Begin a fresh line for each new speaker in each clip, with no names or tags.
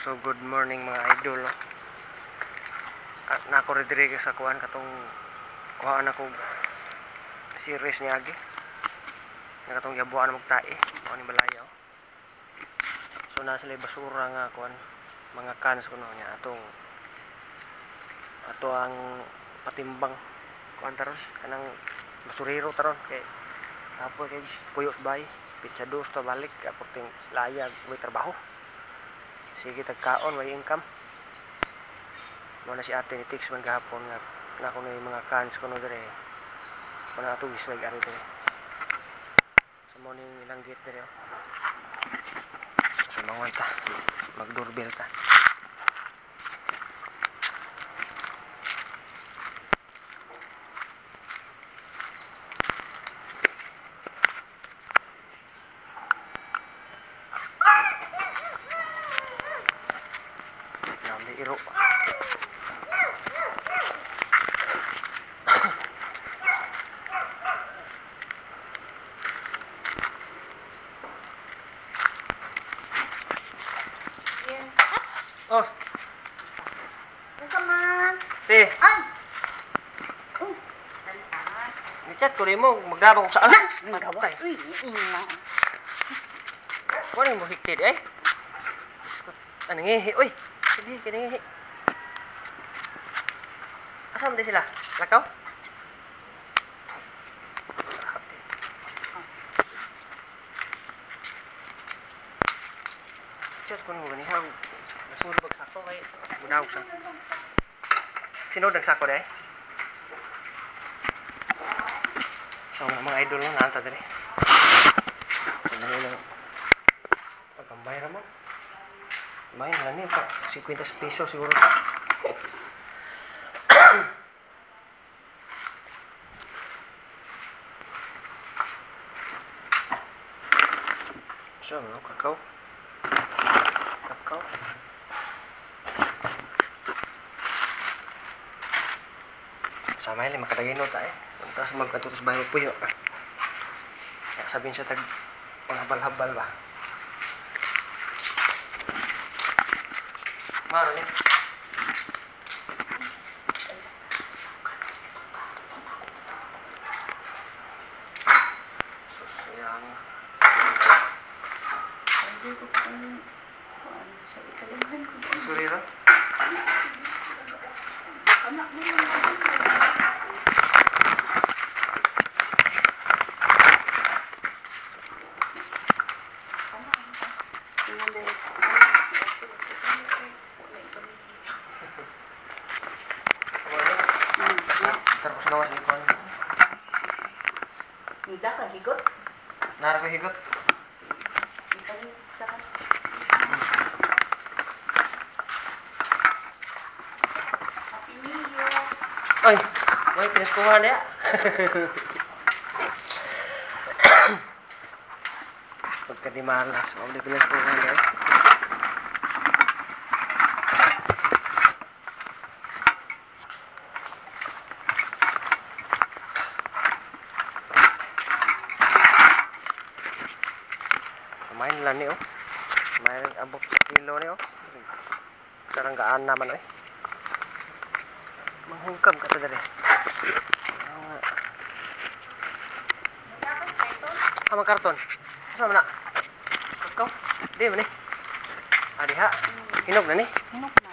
So good morning, mga idol, no? At nako rin diri sa kuan katong kuhaan ako series ni Agi. Nga katong gibuan magtae, mao ni balaya, oh. So naa sila basura nga kuan, mga cans kuno niya atong ato ang patimbang kuan taron kanang basurero taron kay tapos kay puyo sa bahay pitsa dos ta balik aporting layag may trabaho. Sige tagkaon may income. Mao na si ate ni text man gahapon nga nako na yung mga cans kuno dire. Mao na ato gislag ari dire. So mao ning ilang gate dire, oh. So mangoy ta, mag doorbell ta. Nami iro. Oh,
Unsa man?
Te,
Ay! Oh, dali.
Ni-chat ko nimo, magdabag ko sa anak.
Magawa. Uy, ina.
Wala mo hikti eh. Ano ngihi, oy. Sige, kini ngihi. Asa man di sila? Lakaw? Chat ko nimo gani ha. Nasunod bag sako kay munawag sa. Sinod ang sako dai? So mga idol no, naanta diri. Ano lang. Pagkambay ra man. May lang ni pa 50 pesos siguro. So, no, kakao. Kakao. Sama ini makadagay nota eh. Punta sa magkatutos bahay puyo. Kaya sabihin sa tag panghabal-habal ba. Maro ni. Susuyang.
Hindi ko kung kuan sa ikalinghan ko.
Surira.
Anak mo lang.
Terus gawas ikon.
Hindi ka higot?
Nara ko higot.
Sa Happy New Year.
Ay, may pinaskuhan niya. Pagka di malas, wag di pinaskuhan niya. Kumain lang ni oh. May abot kilo ni oh. Saranggaan naman eh. Manghungkam ka ta diri. Ah, mga karton. Asa man na? Kakao? Di man ni. Ah, diha. Hinog na ni.
Hinog na.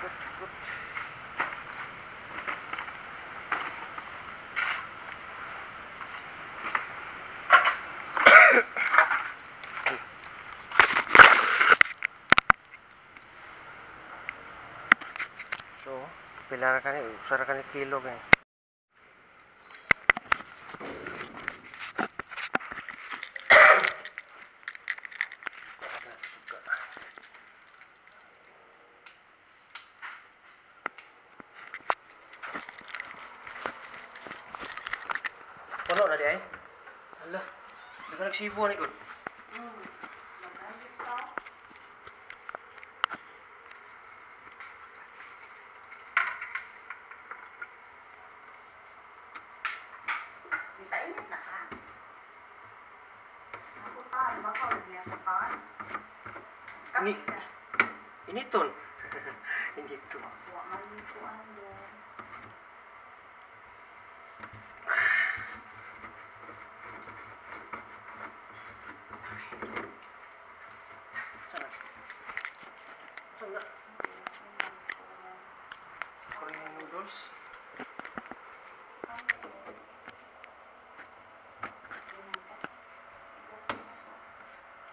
Good, good. So, pila ra kani, usa ra kani kilo kay. Puno na di ay. Hala, di ka nagsibo ni gud.
Mag-ayos ka. Di painit na ka? Ako pa, baka huwag niya sa pan. Kape ka.
Initon. Initon.
Wa man ko ang doon.
Sana. Sana. Korean noodles.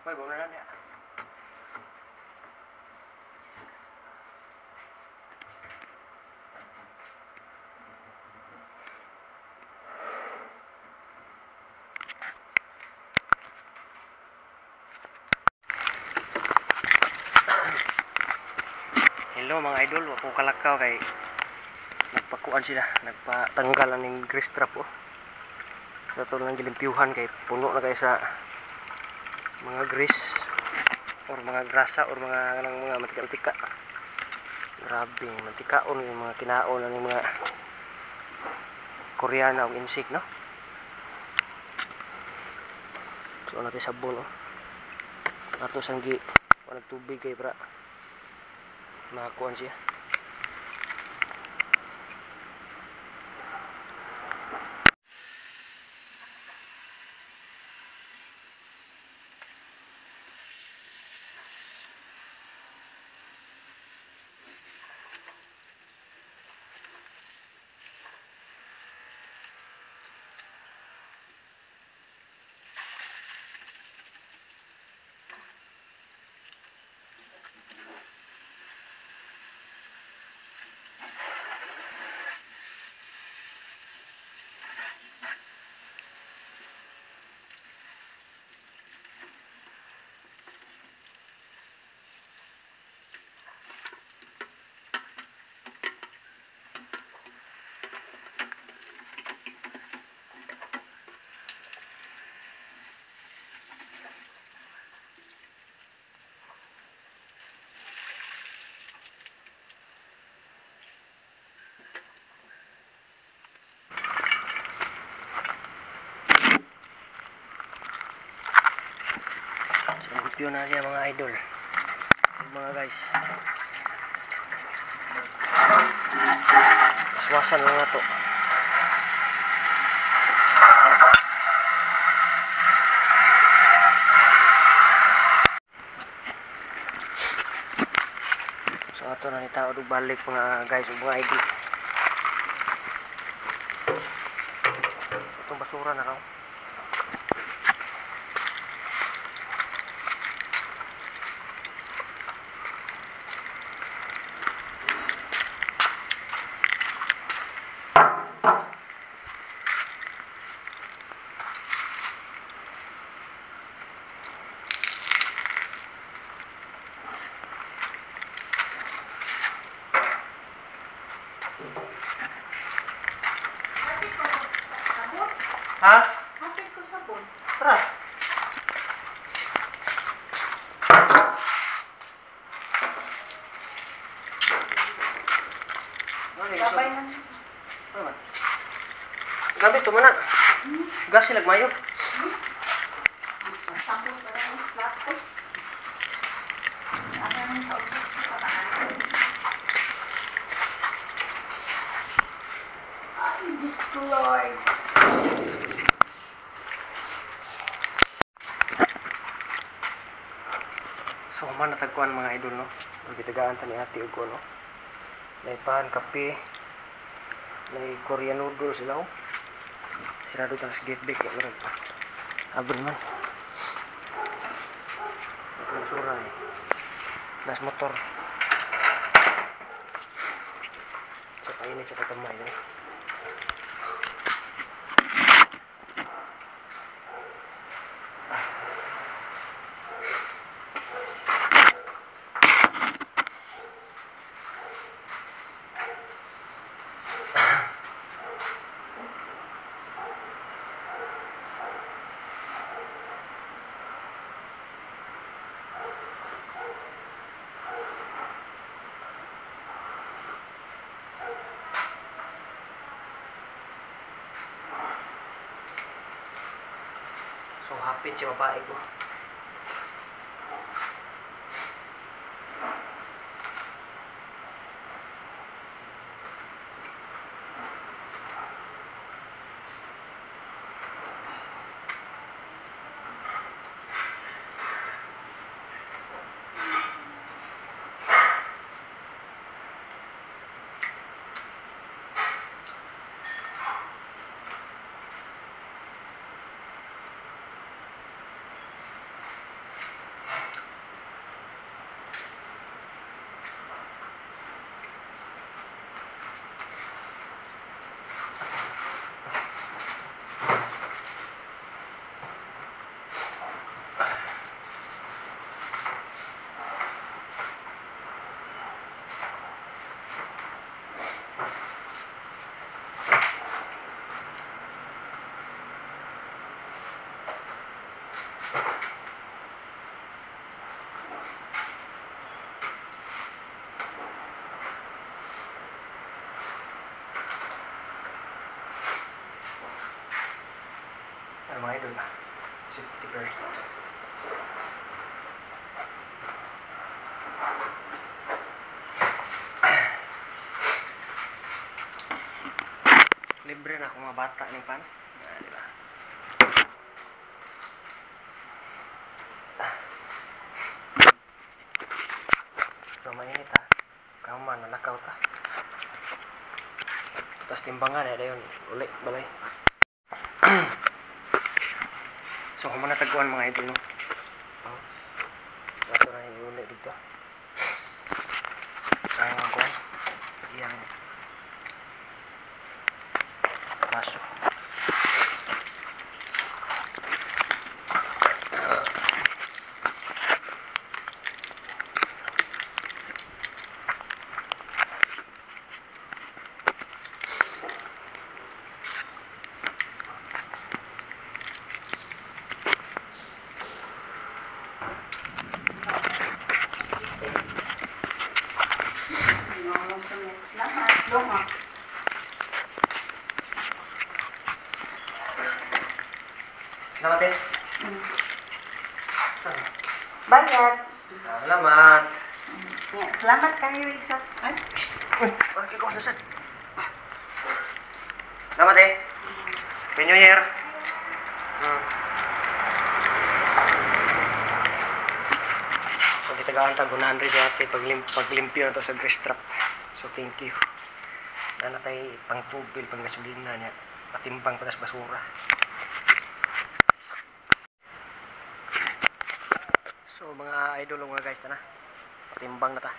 Hoy, bawa na niya. Hello mga idol, wa ko kalakaw kay nagpakuan sila, nagpatanggal ang grease trap oh. Sa to lang gilimpyuhan kay puno na kay sa mga grease or mga grasa or mga kanang mga mantika-mantika. Grabe, mantikaon yung mga kinaon ang mga Koreana og insik, no? So natin sabon oh. Ato sang gi wa nagtubig kay pra makakuan siya. Limpyo na siya mga idol, mga guys. Waswasan lang na to. So ato na ni tao balik mga guys ug mga idol. Itong basura na raw. Ha?
Hapit ko sabon.
Tara.
Gabay man.
Ano man? Gabi to man na. Gas sila mayo.
Sabon pa rin yung plato. Ano nang kaubos sa paraan? Ay, Diyos ko, Lord.
So human natagkuan mga idol, no. Gitagaan ta ni ate og ano. Naipahan kape. Nay Korean noodles sila oh. Sirado ta sa gate big murag. Abri man. Basura eh. Nas motor. Sa painit sa tagamay no. So happy siya babae ko. Ano mga idol ba? Safety first. Libre na akong mga bata ni pan. Ah, di ba? So mainit ha. Kama nalakaw ta. Tapos timbangan eh dayon uli balay. So human nataguan mga idol no. Oh. Ato na iuli dito. Ang kuan iyang baso. Salamat eh.
Bayad.
Salamat.
Salamat kayo isa. Ay.
Uy, bakit ko sa Salamat eh. Happy New Year. So gitagaan tag 100 ate paglimpyo na to sa grease trap. So thank you. Na natay pang tubil, pang gasolina niya. Patimbang patas basura. So mga idol mga guys, tana. Patimbang na ta.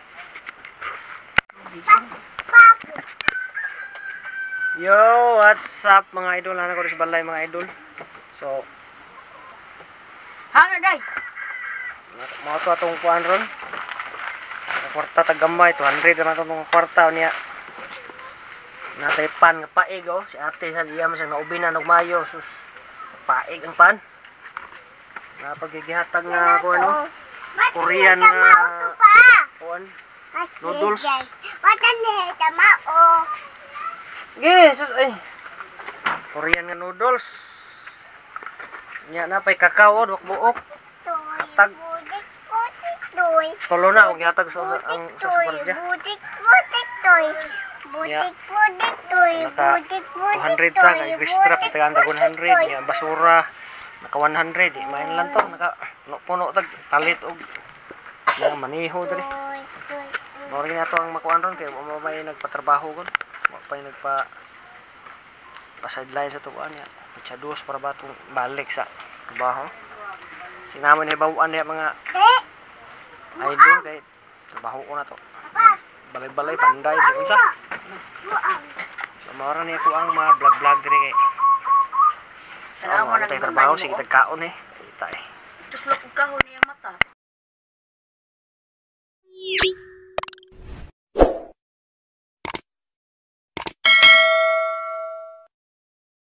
Yo, what's up mga idol? Hana ko sa balay mga idol. So,
Hana day.
Mga to atong kuan ron. Kwarta tag gamay, 200 naman atong kwarta niya. Natay pan nga paig oh, si ate sa iya man siya naubi na nagmayo sus. Paig ang pan. Napagigihatag nga kuan oh. Korean nga kuan. Noodles. Ge, sus ay. Korean nga noodles. Nya na pay kakao oh, buok. Hatag. Tulo na og gihatag sa ang sa Subarja. Nya. Naka 200 ta kay grease trap tagaan tag 100 nya basura naka 100 di main lang to naka puno tag palit og Nang maniho diri. Mao rin ato ang makuan ron kay wa may nagpatrabaho gon. Wa pa nagpa pa sideline sa tuan niya. Pitsa dos para ba itong balik sa trabaho. Sinamon ni bawaan niya mga idol kay trabaho ko na to. Balay-balay panday di unsa. So mao ra ni ako ang mga vlog-vlog diri kay.
Tanaw
Tanaw
mo
mo
nang
tayo trabaho
ibang
sige
mo.
tagkaon eh. Kita eh.
Tuslok og kahon.